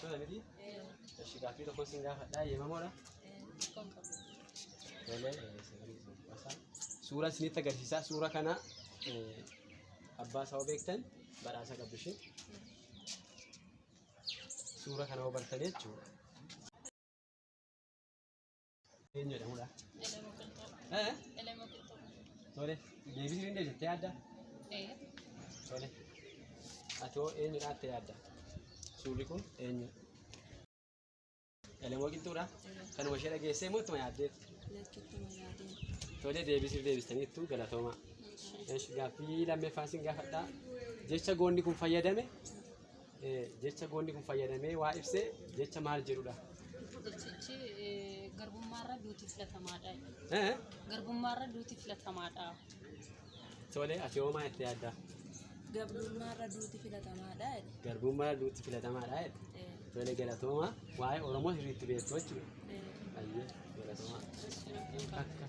Barattoota miti? Eshi gaaffii tokko sin gaafadhaa eeyyamamoodha? Tolee, suura isinitti agarsiisaa. Suura kana abbaa isaa hoo beektan badhaasa qabdu ishee. Suura kana hoo bartan jechuudha. Eenyu jedhamudha? Elemoo Qilxuu. Eh? Elemoo Qilxuu. Tole, deebisuu hin deebistee yaadda? Ee. Tole. Ati hoo eenyudha jettee yaadda? Suurri kun eenyu? Elemoo Qilxuudha? Kanuma ishee dhageessee moo ittuma yaaddeetti? Lakkittuma yaadeen. Tole deebisiif deebistaniittu galatoomaa. Esh gaaffii lammeeffaan sin gaafadhaa. Jecha goonni kun fayyadame jecha goonni kun fayyadamee waa ibse jecha maal jedhudha? Jechichi garbummaarra duuti filatamaadha. Eh? Garbummaarra duuti filatamaadha. Tole ati hoo maal itti yaadda? Gabrummaarra duuti filatamaadha jedhe. Garbummaarra duuti filatamaadha jedhe. Tole galatooma waa'ee Oromoo sirriitti beektu jechuudha. Ayyee galatooma. Akka.